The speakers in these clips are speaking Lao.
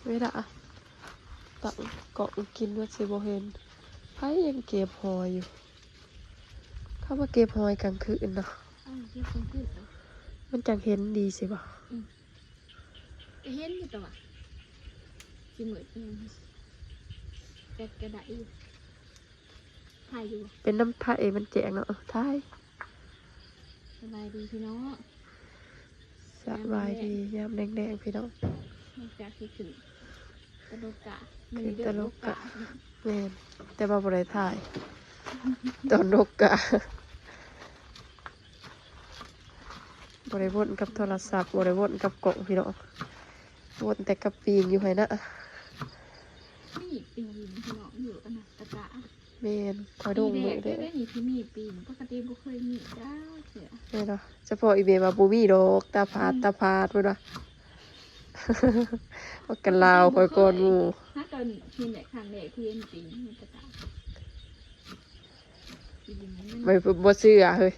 ເວລາຕັ້ງກ້ອງກິນວ່າຊິບໍ່ເຫັນ ໃຜຍັງເກັບຫອຍຢູ່. ເຂົາມາເກັບຫອຍກາງຄືນເນາະ ເອົາເກັບກາງຄືນເນາະ ມັນຈັ່ງເຫັນດີຊິບໍ່? ອືມ ກໍເຫັນຢູ່ຕົວະ ຊິມືດອີຫຍັງ ແຕ່ກໍໄດ້ຢູ່ ຖ່າຍຢູ່ບໍ່? ເປັນນຳຖ່າຍ ເອ ມັນແຈ້ງເນາະ ເອີ ຖ່າຍ. ສະບາຍດີພີ່ນ້ອງ ສະບາຍດີຍາມແລງໆ ພີ່ນ້ອງ ຫຼັງຈາກທີ່ຂຶ້ນຕະຫຼົກກະ ຂຶ້ນຕະຫຼົກກະ ແມ່ນ ແຕ່ວ່າບໍ່ໄດ້ຖ່າຍຕອນຫຼົກກະ ບໍ່ໄດ້ວົນກັບໂທລະສັບ ບໍ່ໄດ້ວົນກັບກ້ອງ ພີ່ນ້ອງ ວົນແຕ່ກັບປີງຢູ່ໄຮ່ນາ. ມີປີງພີ່ນ້ອງ ຢູ່ອັນນັ້ນຕະກະ ແມ່ນ ຂ້ອຍດົງມື້ເດ້ ປີແລກເລີຍນີ້ທີ່ມີປີງ ປົກກະຕິບໍ່ເຄີຍມີຈັກເທື່ອ ແມ່ນເນາະ. ສະເພາະອີເມວ່າບໍ່ມີດອກ ຕາພາດ ອືມ ຕາພາດ ເພິ່ນວ່າ ມັນກໍລາວຂ້ອຍກ່ອນໝູ່ ຫາກໍເຫັນແຫຼະ ຄັ້ງແລກທີ່ເຫັນປີງ ມັນກໍຕາຍ ໄວ້ບໍ່ເຊື່ອເຮີ້ຍ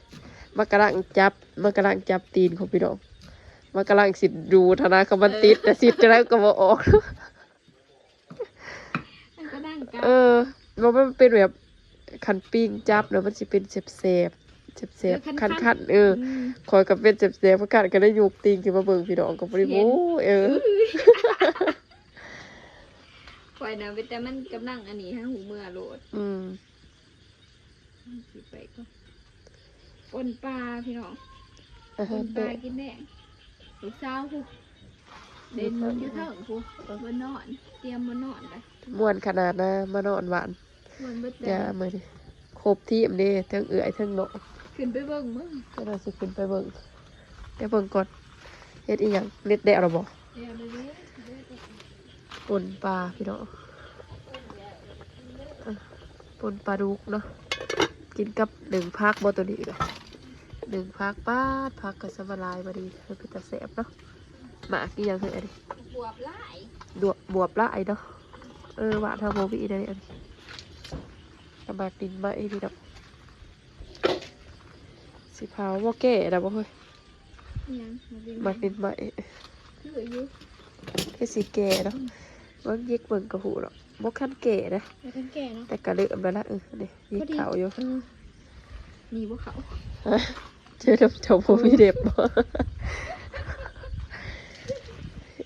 ມັນກຳລັງຈັບ ມັນກຳລັງຈັບຕີນຂອງພີ່ນ້ອງ ມັນກຳລັງຊິດູດຫັ້ນນະ ຄັນມັນຕິດ ເອີ ແຕ່ຊິດຈັ່ງໃດກໍບໍ່ອອກ. ມັນກໍດັງກະ ເອີ ບໍ່ ມັນເປັນແບບ ຄັນປີງຈັບແລ້ວມັນຊິເປັນແສບໆ ແສບໆ ເອີ ຄັນໆ ຄັນໆ ເອີ ອືມ ຂ້ອຍກໍເປັນແສບໆ ຄັນໆ ກໍໄດ້ຍົກຕີນຂຶ້ນມາເບິ່ງ ພີ່ນ້ອງກໍບໍ່ໄດ້ ເຫັນ ໂອ້ຍ ເອີ ຂ້ອຍນະ ເປັນແຕ່ມັນກຳລັງອັນນີ້ ຫາຫູເມືອໂລດ ອືມ. ຊິໄປກ່ອນ ປົ່ນປາພີ່ນ້ອງ ອາຫານ ປົ່ນປາ ແປະ ກິນແລງ ລູກສາວພຸ້ນ ເຫຼັ້ນຢູ່ເທິງພຸ້ນ ເອີ ບໍ່ນອນ ຕຽມບໍ່ນອນລະ ມ່ວນຂະໜາດນະ ມານອນບ້ານ ມ່ວນເບິດແຕ່ ຍາມື້ນີ້ ຄົບທີມເດ້ ເທິງເອື້ອຍເທິງນ້ອງ ຂຶ້ນໄປເບິ່ງເບິ່ງ ເຈົ້າໜ້າຊິຂຶ້ນໄປເບິ່ງ ໄປເບິ່ງກ່ອນ ເຮັດອີ່ຫຍັງ ເຮັດແລ້ວລະບໍ່? ແລ້ວເດ້ ປົ່ນປາພີ່ນ້ອງ ອ່ະ ປົ່ນປາດຸກເນາະ ກິນກັບໜຶ້ງຜັກບໍ່ ໂຕນີ້ກະໜຶ້ງຜັກ ປາດ ຜັກກໍສະມາຫຼາຍບາດນີ້ ເປັນຕາແຊບເນາະ ໝາກອີ່ຫຍັງເຮີ້ຍ ອັນນີ້ ບວບຫຼາຍ ບວບ ບວບຫຼາຍເນາະ ເອີ ບ້ານເຮົາບໍ່ມີໄດ໋ ອັນນີ້ ກະໝາກດິນໄມ້ພີ່ນ້ອງ ຊິເຜົາບໍ່ ແກ່ແລ້ວບໍ່ເຮີ້ຍ? ອີຫຍັງ? ໝາກດິນໄມ້ ໝາກດິນໄມ້ ຄືຢູ່ ຄືຊິແກ່ເນາະ ອືມ ເບິ່ງ ຍິກເບິ່ງກໍຮູ້ເນາະ ບໍ່ທັນແກ່ເດ້ ບໍ່ທັນແກ່ເນາະ ແຕ່ກໍເລີ່ມແລ້ວລະ ເອີ ນີ້ ຍິກເຂົ້າຢູ່ ເອີ ມີບໍ່ເຂົ້າ? ເຈົ້າ ເຈົ້າບໍ່ມີເດັບບໍ່?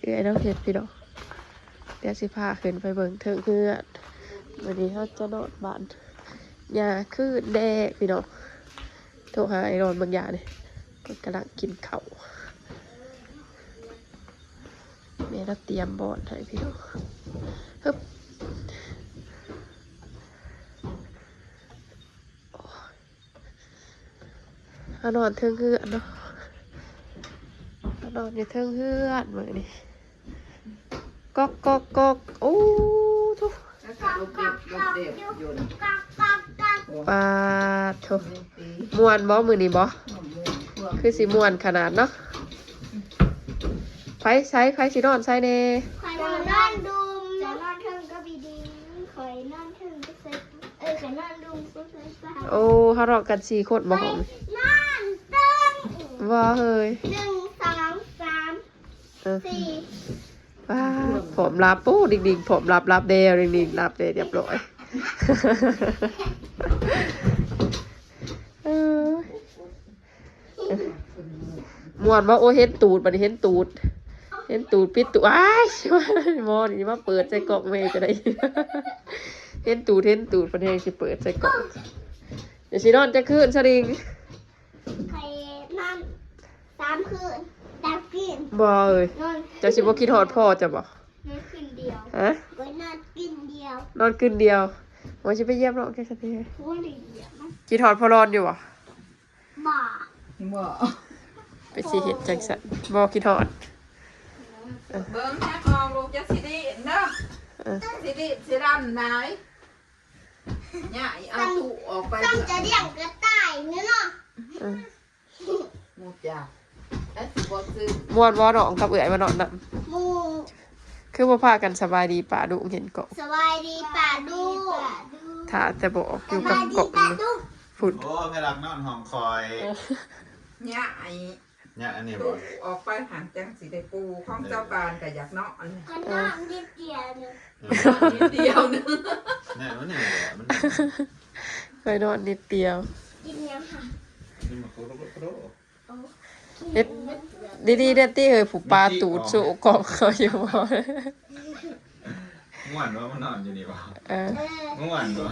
ເອື້ອຍນ້ອງເຮັດພີ່ນ້ອງ ດຽວຊິພາຂຶ້ນໄປເບິ່ງເທິງເຮືອນ ມື້ນີ້ເຮົາຈະນອນບ້ານຍ່າຄືນແລກພີ່ນ້ອງ ໂທຫາອ້າຍນອນບາງຢ່າງນີ້ ເພິ່ນກຳລັງກິນເຂົ້າ ແມ່ລາວຕຽມບ່ອນໃຫ້ພີ່ນ້ອງ ຮຶບ. ມານອນເທິງເຮືອນເນາະ ມານອນຢູ່ເທິງເຮືອນມື້ນີ້ ກອກກອກກອກ ໂອ້ ໂທ້ ອາກາດລົມເຢັນ ລົມເຢັນຢູ່ນີ້ ປາດໂທ້ ມ່ວນບໍ່ມື້ນີ້ບໍ່? ມ່ວນໆ ຄືຊິມ່ວນຂະໜາດເນາະ ໃຜໃສ ໃຜຊິນອນໃສແດ່? ຂ້ອຍນອນ ນອນດຸ່ມ ເຈົ້ານອນເທິງກັບອີດິງ ຂ້ອຍນອນເທິງກັບ ເອີ ຂ້ອຍນອນດຸ່ມກັບໄຟຟ້າ ໂອ້ ເຮົານອນກັນສີ່ຄົນບໍ່ຫ້ອງນີ້? ນອນເທິງ ບໍ່ເຮີ້ຍ ໜຶ່ງ ສອງ ສາມ ເອີ ສີ່ ວ້າ ພ້ອມຫຼັບ ໂອ້ ດິງໆ ພ້ອມຫຼັບ ຫຼັບແລ້ວ ດິງໆ ຫຼັບແລ້ວ ຮຽບຮ້ອຍ ເອີ. ມ່ວນບໍ່? ໂອ້ຍ ເຫັນຕູດ ບັດນີ້ເຫັນຕູດ ເຫັນຕູດ ປິດຕູດ ອ້າຍ ໝໍນີ້ມາເປີດໃສ່ກ້ອງແມ່ຈະໄດ້ ເຫັນຕູດ ເຫັນຕູດ ເພິ່ນແຮງຊິເປີດໃສ່ກ້ອງ ຈະຊິນອນຈັກຄືນ ສະດິງ? ຂ້ອຍນອນສາມຄືນ ສາມຄືນ ບໍ່ເອີຍ ນອນ ເຈົ້າຊິບໍ່ຄິດຮອດພໍ່ເຈົ້າບໍ່? ນອນຄືນດຽວ ຮະ? ຂ້ອຍນອນຄືນດຽວ ນອນຄືນດຽວ ວ່າຊິໄປຢ້ຽມນ້ອງແກຊະຕິ ໂອ້ຍ ຄິດຮອດພໍ່ລອນຢູ່ບໍ່? ບໍ່ ບໍ່ ໄປຊິເຮັດຈັ່ງຊັ້ນ ບໍ່ຄິດຮອດ ເບິ່ງແຮງອອກລູກ ຢ່າຊິດີ້ນເດີ ເອີ ຊິດີ້ນຊິລຳຫຼາຍ ຍ້າຍເອົາຕູ້ອອກໄປ ຊ້ຳຈະລ້ຽງກະຕ່າຍນີ້ເນາະ ເອີ ໝູ່ຈ້າ ແລ້ວຊິບໍ່ຊື້ ມ່ວນບໍ່ນ້ອງກັບເອື້ອຍມານອນນຳ? ມ່ວນ ຄືບໍ່ພາກັນສະບາຍດີປ້າລຸງ ເຫັນເກາະ ສະບາຍດີປ້າລຸງ ຖ້າແຕ່ບອກຢູ່ກັບເກາະ ສະບາຍດີປ້າລຸງ ພຸ້ນ ໂອ້ ໃຜລັກນອນຫ້ອງຂ້ອຍ ເອີ ຍາຍ ຍະອັນນີ້ບໍ່? ອອກໄປຫັ້ນຈັ່ງຊິໄດ້ປູ່ ຂອງເຈົ້າປານກໍຢາກເນາະ ອັນນີ້ ຂ້ອຍນອນນິດດຽວໜຶ່ງ ເອີ ນອນນິດດຽວໜຶ່ງ ຍະມັນນີ້ແຫຼະ ມັນ ຂ້ອຍນອນນິດດຽວ ກິນຫຍັງຫະ? ກິນໝາກໂຄໂດໂຄໂດ ໂອ້ ເຮັດດີໆເດີຕິເອີຍ ຜູ້ປາຕູດໂຊະກ້ອງເຂົາຢູ່ບໍ່? ມ່ວນບໍ່? ມານອນຢູ່ນີ້ບໍ່? ເອີ ມ່ວນບໍ່?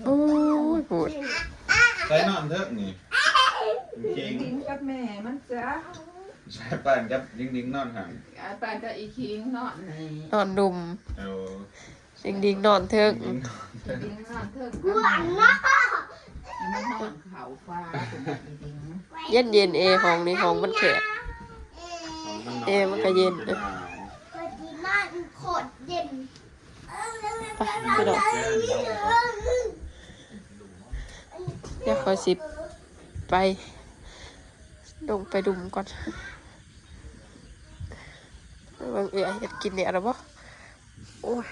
ໂອ້ຍ ໂພດ ໃສ່ນອນເຖິກນີ້ ຄິງ ດິງກັບແມ່ມັນຈ້າ ໃສ່ປານກັບດິງໆນອນຫັ້ນ ອາ ປານກັບອີຄິງນອນນີ້ ນອນດຸ່ມ ເອີ ດິງໆນອນເທິງ ດິງນອນເທິງ ເຢັນໆ ແອຫ້ອງນີ້ ຫ້ອງມັນແຄບ ແອມັນກະເຢັນ ເອີ ໄປ ພີ່ນ້ອງ ດຽວຂ້ອຍຊິໄປ ລົງໄປດຸ່ມກ່ອນ ເບິ່ງເອື້ອຍເຮັດກິນແດ່ລະບໍ່? ໂອ້ຍ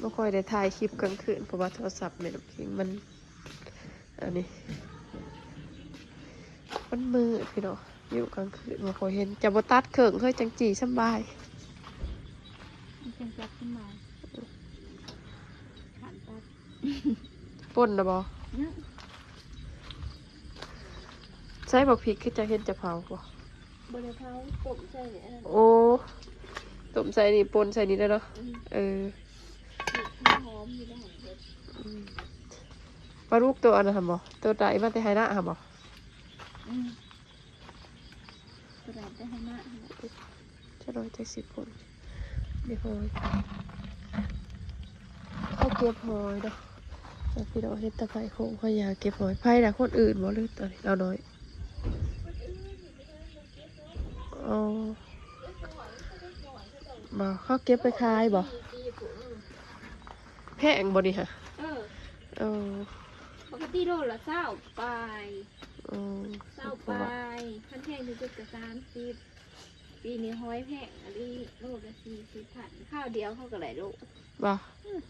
ບໍ່ຄ່ອຍໄດ້ຖ່າຍຄລິບກາງຄືນ ເພາະວ່າໂທລະສັບແມ່ນ້ຳຄິງມັນ ອັນນີ້ ມັນມືດພີ່ນ້ອງ ຢູ່ກາງຄືນບໍ່ຄ່ອຍເຫັນ ຈະບໍ່ຕັດເຄິ່ງເຮີຍ ຈັ່ງຈີ່ສຳບາຍ ມັນຈັ່ງຈັບຂຶ້ນມາ ຄັນຕັດ ປົ່ນລະບໍ່? ຍັງ ໃສ່ບັກພິກຄືຈະເຫັນຈະເຜົາບໍ່? ບໍ່ໄດ້ເຜົາ ຕົ້ມໃສ່ອັນນັ້ນ ໂອ້ ຕົ້ມໃສ່ນີ້ ປົ່ນໃສ່ນີ້ແຫຼະເນາະ ອືມ ເອີ ຫອມຢູ່ໃນຫັ້ນເບິດ ອືມ ປາດຸກໂຕອັນນັ້ນຫັ້ນບໍ່? ໂຕໄດ້ມາແຕ່ໄຮ່ນາຫັ້ນບໍ່? ອືມ ໂຕໄດ້ແຕ່ໄຮ່ນາຫັ້ນແຫຼະ ຈະໜ້ອຍຈັກສິບຄົນ ໄດ້ຫອຍ ເຂົາເກັບຫອຍເນາະ ແລ້ວພີ່ນ້ອງເຫັນແຕ່ໃຜໂຄ້ງເຂົາຢາກເກັບຫອຍ ໃຜລະ ຄົນອື່ນບໍ່ ຫຼືຕອນນີ້ລາວນ້ອຍ? ອໍ ບໍ່ ເຂົາເກັບໄປຂາຍບໍ່? ແພງບໍ່ນີ້ຫະ? ເອີ ເອີ ປົກກະຕິໂລລະຊາວປາຍ ເອີ ຊາວປາຍ ຄັນແພງທີ່ສຸດກໍສາມສິບ ປີນີ້ຫອຍແພງອີ່ຫຼີ ໂລລະສີ່ສິບພັນ ຄາວດຽວເຂົາກໍໄດ້ໂລ ບໍ່? ອືມ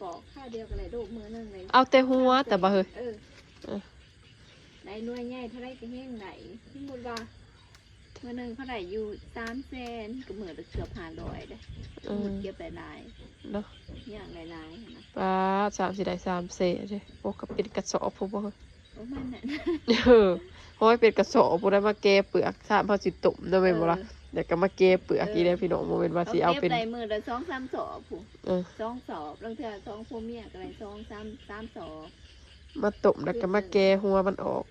ປອກຄາວດຽວກໍໄດ້ໂລ ມື້ໜຶ່ງເລີຍ ເອົາແຕ່ຫົວແຕ່ບໍ່ເຮີຍ ເອີ ເອີ ໄດ້ໜ່ວຍໃຫຍ່ເທົ່າໃດກໍແຮງໄດ້ ສົມມຸດວ່າ ມື້ໜຶ່ງເຂົາໄດ້ຢູ່ສາມແສນ ກໍມື້ລະເກືອບຫ້າຮ້ອຍເດ້ ເອີ ສົມມຸດເກັບໄດ້ຫຼາຍເນາະ ຍ່າງໄດ້ຫຼາຍຫັ້ນນະ ປາດ ສາມ ຊິໄດ້ສາມແສນເດ້ ໂອ້ ກໍເປັນກະສອບພຸ້ນບໍ່? ປະມານນັ້ນ ເອີ ໂອ້ຍ ເປັນກະສອບ ຜູ້ໃດມາແກ່ເປືອກ ຊາມເຮົາຊິຕົ້ມເນາະ ແມ່ນບໍ່ລະ? ເອີ ແລ້ວກໍມາແກ່ເປືອກອີກເດ້ ເອີ ພີ່ນ້ອງ ບໍ່ແມ່ນວ່າຊິເອົາເປັນ ເຮົາເກັບໄດ້ມື້ລະສອງສາມສອບພຸ້ນ ເອີ ສອງສອບ ລາງເທື່ອສອງຜົວເມຍກໍໄດ້ສອງສາມ ສາມສອບ ມາຕົ້ມແລ້ວກໍມາແກ່ຫົວມັນອອກ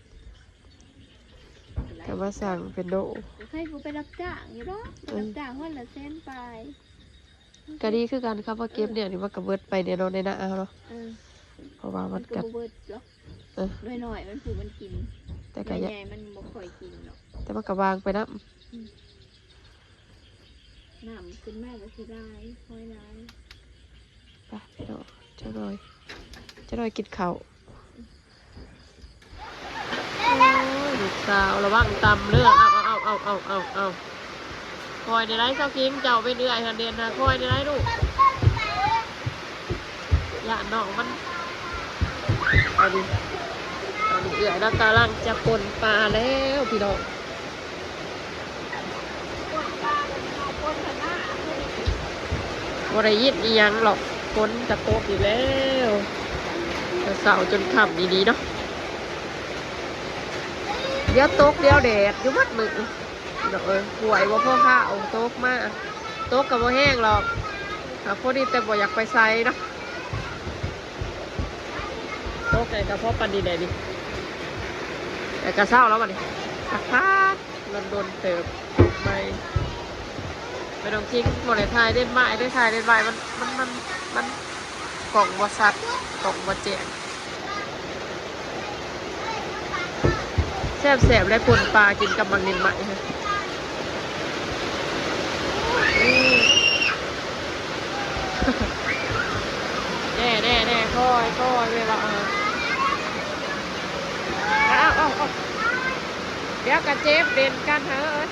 ກໍມາສັ່ງເປັນໂລ ກໍໃຄຜູ້ໄປຮັບຈ້າງຢູ່ດອກ ເອີ ໄປຮັບຈ້າງວັນລະແສນປາຍ ກໍດີຄືກັນ ຄັນວ່າເກັບແນວນີ້ມັນກໍເບິດໄປແນ່ນອນໃນນາເຮົາເນາະ ເອີ ເພາະວ່າມັນກໍ ມັນກໍບໍ່ເບິດດອກ ເອີ ໜ່ວຍນ້ອຍມັນຜູ້ມັນກິນ ແຕ່ກໍ ໜ່ວຍໃຫຍ່ມັນບໍ່ຄ່ອຍກິນດອກ ແຕ່ມັນກໍຫວ່າງໄປນຳ ອືມ ນ້ຳຂຶ້ນມາກໍຊິຫຼາຍ ຫອຍຫຼາຍ ໄປພີ່ນ້ອງ ຈັກໜ່ອຍ ຈັກໜ່ອຍກິນເຂົ້າ. ໂອ້ຍ ລູກສາວ ລະວັງຕຳເດີ້ ເອົາ ເອົາ ເອົາ ເອົາ ເອົາ ເອົາ ເອົາ ຄ່ອຍແດ່ໄດ໋ ຊາວຄິງ ເຈົ້າເປັນເອື້ອຍຫັ້ນເດນະ ຄ່ອຍແດ່ໄດ໋ລູກ ຢ້ານນ້ອງມັນ ອັນນີ້ ອັນນີ້ເອື້ອຍລາວກຳລັງຈະປົ່ນປາແລ້ວພີ່ນ້ອງ. ບໍ່ໄດ້ຍິນອີ່ຫຍັງດອກ ຝົນກະຕົກອີກແລ້ວ ແຕ່ເຊົ້າຈົນຄ່ຳອີ່ຫຼີເນາະ ດຽວຕົກດຽວແດດຢູ່ໝົດມື້ ເອີ ຫ້ວຍບໍ່ພໍຄາວ ຕົກມາ ຕົກກໍບໍ່ແຮງດອກ ກໍພໍດີແຕ່ບໍ່ຢາກໄປໃສເນາະ ຕົກໄດ້ກໍພໍປານນີ້ແຫຼະນີ້ ແຕ່ກໍເຊົ້າແລ້ວບັດນີ້ ຄັກໆ. ດົນໆເຕີບໃໝ່ ໄປນ້ອງຄິງບໍ່ໄດ້ຖ່າຍເດນມາກເດ້ ຖ່າຍເດນມາກມັນ ມັນ ມັນ ມັນກ້ອງບໍ່ຊັດ ກ້ອງບໍ່ແຈ້ງ ແຊບໆ ໄດ້ປົ່ນປາກິນກັບໝາກໜິ່ງໃໝ່ ແດ່ໆໆ ຄ່ອຍໆ ເວລາ ເອົາ ເອົາ ເອົາ ດຽວກະເຈັບເດັ່ນກັນເຮີ້ຍ.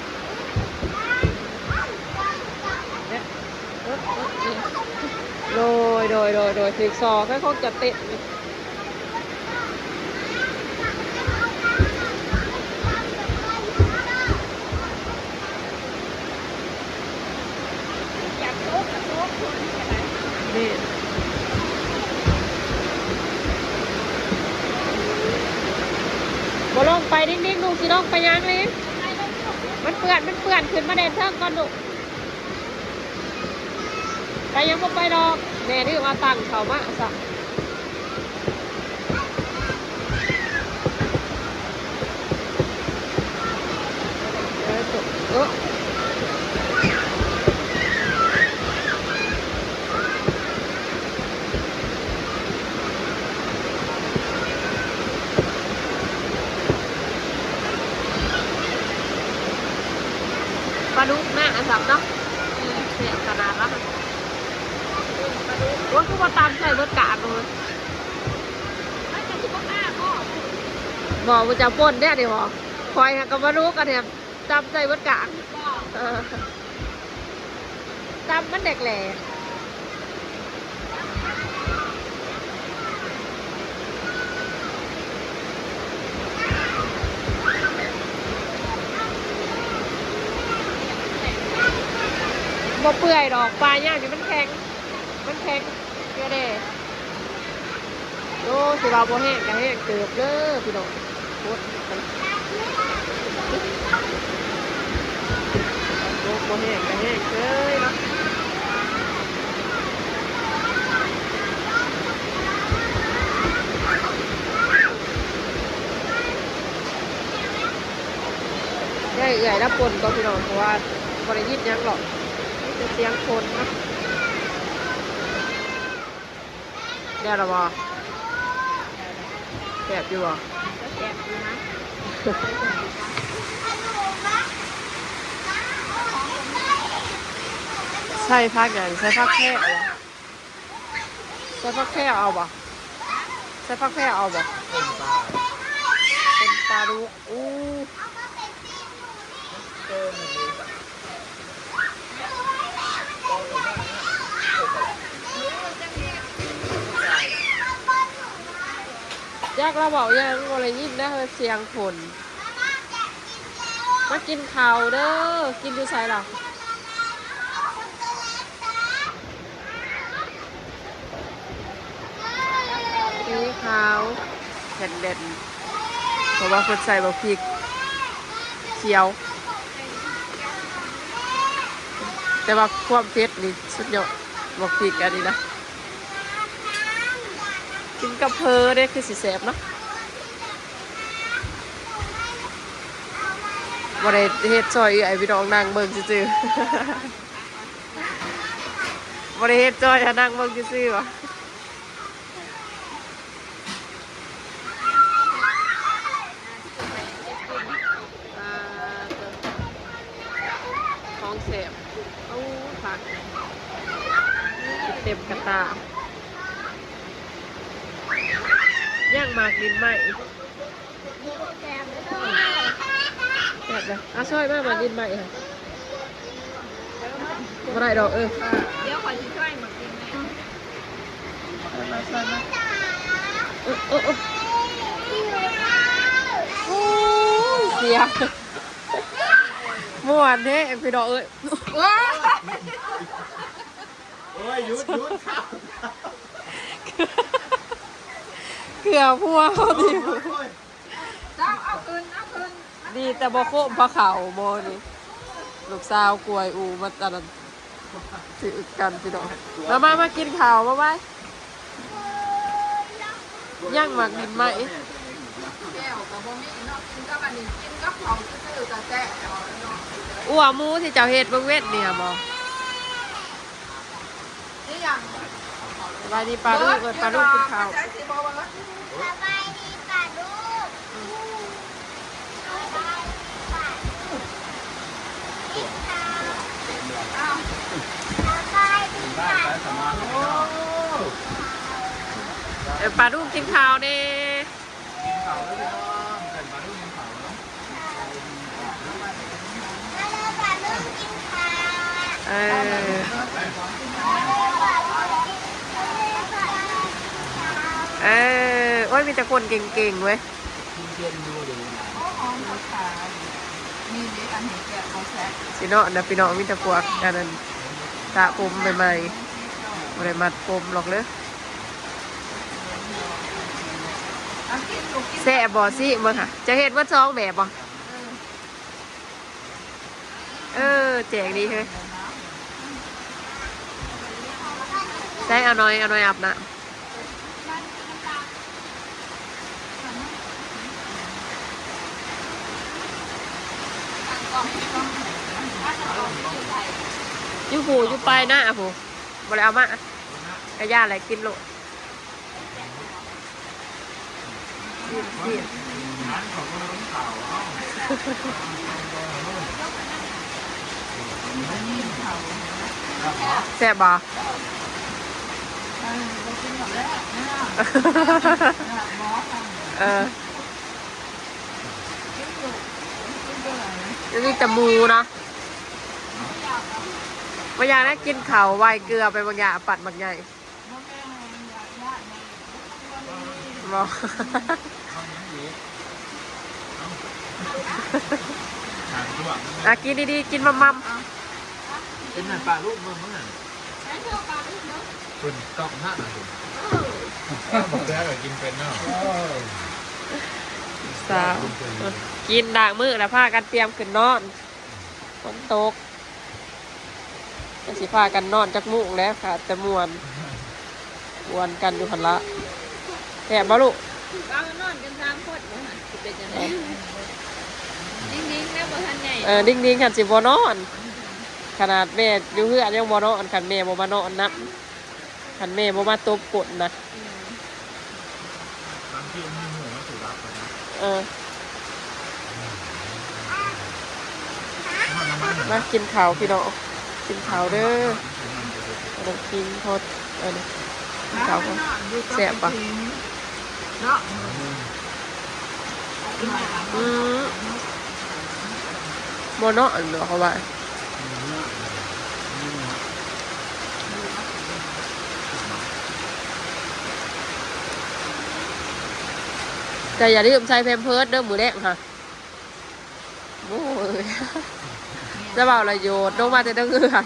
ໂດຍ ໂດຍ ໂດຍ ຖືກຊອກ ກໍຄົງຈະເຕັ້ນ. ນີ້ ບໍ່ລົງໄປ ດິ້ງໆ ລູກ ຊິລົງໄປຫຍັງນີ້? ມັນເປື້ອນ ມັນເປື້ອນ ຂຶ້ນມາແດ່ນເທິງກ່ອນລູກ. ໄປຍັງບໍ່ໄປດອກ ແມ່ດື້ວ່າຕັ້ງເຂົ້າມາຊະ. ເອີ ເອີ ປາດຸກນະ ອັນສັບເນາະ. ອືມ ແຊບຂະໜາດລະ. ໂອ້ຍ ຄືວ່າຕຳໃສ່ເບິດກາງເລີຍ. ບໍ່ ບໍ່ຈະປົ່ນແດ່ນີ້ບໍ່? ຂ້ອຍຫາກະບໍ່ຮູ້ກະແຖມຕຳໃສ່ເບິດກາງ. ເອີ ຕຳມັນແຫຼກໆ. ບໍ່ເປື່ອຍດອກ ປາຍ່າງນີ້ມັນແຂງ ມັນແຂງເທື່ອແດ່. ໂອ້ ຊິວ່າບໍ່ແຫ້ງກະແຫ້ງເຕີບເດີພີ່ນ້ອງ. ໂພດ ໂອ້ ບໍ່ແຫ້ງກະແຫ້ງເຊີຍເນາະ. ໄດ້ເອື້ອຍລະປົ່ນກ່ອນພີ່ນ້ອງ ເພາະວ່າບໍ່ໄດ້ຍິນຫຍັງດອກ ມີແຕ່ສຽງຝົນເນາະ. ແລ້ວລະບໍ່? ແຊບຢູ່ບໍ່? ແຊບຢູ່ນະ. ໃສ່ຜັກຫຍັງ? ໃສ່ຜັກແພວບໍ່? ໃສ່ຜັກແພວເອົາບໍ່? ໃສ່ຜັກແພວເອົາບໍ່? ເປັນປາດຸກ. ອູ້ ຈັກລາວເວົ້າຫຍັງ ບໍ່ໄດ້ຍິນນະ ສຽງຝົນ. ມາກິນເຂົ້າເດີ. ກິນຢູ່ໃສລະ? ສີຂາວແຜ່ນແດນ ເພາະວ່າເພິ່ນໃສ່ບັກພິກຂຽວ ແຕ່ວ່າຄວາມເຜັດນີ້ສຸດຍອດ. ບັກພິກອັນນີ້ນະ ກິນກັບເຝີເດ້ ຄືຊິແຊບເນາະ. ບໍ່ໄດ້ເຮັດຊ່ອຍເອື້ອຍພີ່ນ້ອງ ນັ່ງເບິ່ງຊື່ໆ. ບໍ່ໄດ້ເຮັດຈ້ອຍ ຫານັ່ງເບິ່ງຊື່ໆ ຫວາ. ອ່າ ຂອງແຊບ. ໂອ້ ຜັກເຕັມກະຕ່າ. ຍ່າງໝາກດິນໄມ້. ແຊບເດີ. ເອົາ ຊ່ອຍມາ ໝາກດິນໄມ້ຫັ້ນ. ບໍ່ໄດ້ດອກ. ເອີ ດຽວຂ້ອຍຊິຊ່ອຍໝາກດິນໄມ້. ເອີ ເອີ ເອີ ໂອ້ຍ ເສຍ. ມ່ວນແທ້ພີ່ນ້ອງເອີຍ. ໂອ້ຍ ຢຸດ ຢຸດ. ເກືອບຫົວເຮົາຕິ. ເອົາຂຶ້ນ ເອົາຂຶ້ນ. ດີແຕ່ບໍ່ໂຄມພາເຂົ້າໝໍນີ້. ລູກສາວກວຍອູມາຕານັ້ນ ຖືກກັນພີ່ນ້ອງ. ມາ ມາ ມາກິນເຂົ້າ ມາໄວ. ຍ່າງໝາກດິນໄມ້. ແກ້ວກໍບໍ່ມີເນາະ ກິນກັບອັນນີ້ ກິນກັບເຂົ້າຊື່ໆກໍແຊບເນາະ. ອົ່ວໝູທີ່ເຈົ້າເຮັດເບິ່ງເວັນນີ້ຫາບໍ່? ສະບາຍດີປ້າລູກ. ເອີ້ນປ້າລູກກິນເຂົ້າ. ສະບາຍດີປ້າລູກ. ເອີ້ນປ້າລູກກິນເຂົ້າແດ່. ກິນເຂົ້າເດີພີ່ນ້ອງ ເອີ້ນປ້າລຸງກິນເຂົ້າເນາະ. ເອີ. ເອີ ໂອ້ຍ ມີແຕ່ຄົນເກັ່ງໆເວີຍ. ຊິເນາະນະພີ່ນ້ອງ ມີແຕ່ພວກອັນນັ້ນ ສະຜົມໃໝ່ໆ ບໍ່ໄດ້ມັດຜົມຫຼອກເດີ້. ແຊບບໍ່? ຊິເບິ່ງຫາ ຈະເຮັດເບິດສອງແບບບໍ່? ເອີ ແຈງດີເຮີ້ຍ. ໃສ່ອານ້ອຍ ອານ້ອຍອາບນ້ຳ. ຢູ່ຜູ້ ຢູ່ປາຍນາຜູ້ ບໍ່ໄດ້ເອົາມາ ກະຢ່າແຫຼະ ກິນໂລດ. ແຊບບໍ່? ເອີ ມີແຕ່ໝູເນາະ. ບໍ່ຢາກໄດ້ກິນເຂົ້າ ໄຫວ້ເກືອໄປບາງຢ່າງ ປັດບັກໃຫຍ່. ບໍ່ ອ່ະ ກິນດີໆ ກິນໝ່ຳໆ. ກິນນັ້ນປາລູກເບິ່ງ ເບິ່ງນັ້ນ ເພິ່ນຕ້ອງນະ ບັກເສືອກໍກິນເປັນເນາະ. ສາວ ກິນລ້າງມືແລ້ວ ພາກັນຕຽມຂຶ້ນນອນ. ຝົນຕົກ ຈະຊິພາກັນນອນຈັກໂມງແລ້ວ ຄາດແຕ່ມ່ວນ ກວນກັນຢູ່ຫັ້ນລະ. ແຊບບໍ່ລູກ? ເອົານອນກັນສາມຄົນບໍ່ຫະ ຊິເປັນຈັ່ງໃດ? ດິງໆ ແລ້ວບໍ່ທັນໃຫຍ່ ເອີ ດິງໆ ຄັນຊິບໍ່ນອນ ຂະໜາດແມ່ຢູ່ເຮືອນຍັງບໍ່ນອນ ຄັນແມ່ບໍ່ມານອນນຳ. ຄັນແມ່ບໍ່ມາຕົບກົ້ນນະ. ເອີ ມາກິນເຂົ້າພີ່ນ້ອງ ກິນເຂົ້າເດີ້. ນ້ຳກິນ ພໍດ ອັນນີ້ ກິນເຂົ້າກ່ອນ. ແຊບປະ? ເນາະ ອືມ ບໍ່ເນາະ ເຂົາວ່າ ແຕ່ຢ່າລືມໃສ່ແພມເພີດເດີ້ ມື້ແລງຫະ. ໂອ້ຍ ຈະເວົ້າລະໂຍດ ລົງມາແຕ່ເທິງເຮືອນ.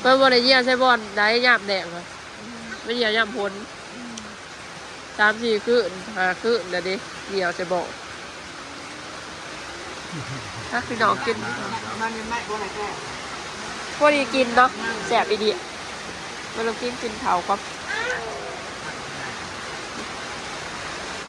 ເພິ່ນບໍ່ໄດ້ຍ່ຽວໃສ່ບ່ອນໃດຍາມແລ້ງຫະ ໄປຍ່ຽວຍາມຝົນ. ສາມສີ່ຄືນ ຫ້າຄືນແລ້ວເດ້ ຍ່ຽວໃສ່ບ່ອນ. ມາພີ່ນ້ອງກິນ ພໍດີກິນເນາະ ແຊບອີ່ຫຼີ. ມາລອງກິນ ກິນເຂົ້າກ່ອນ.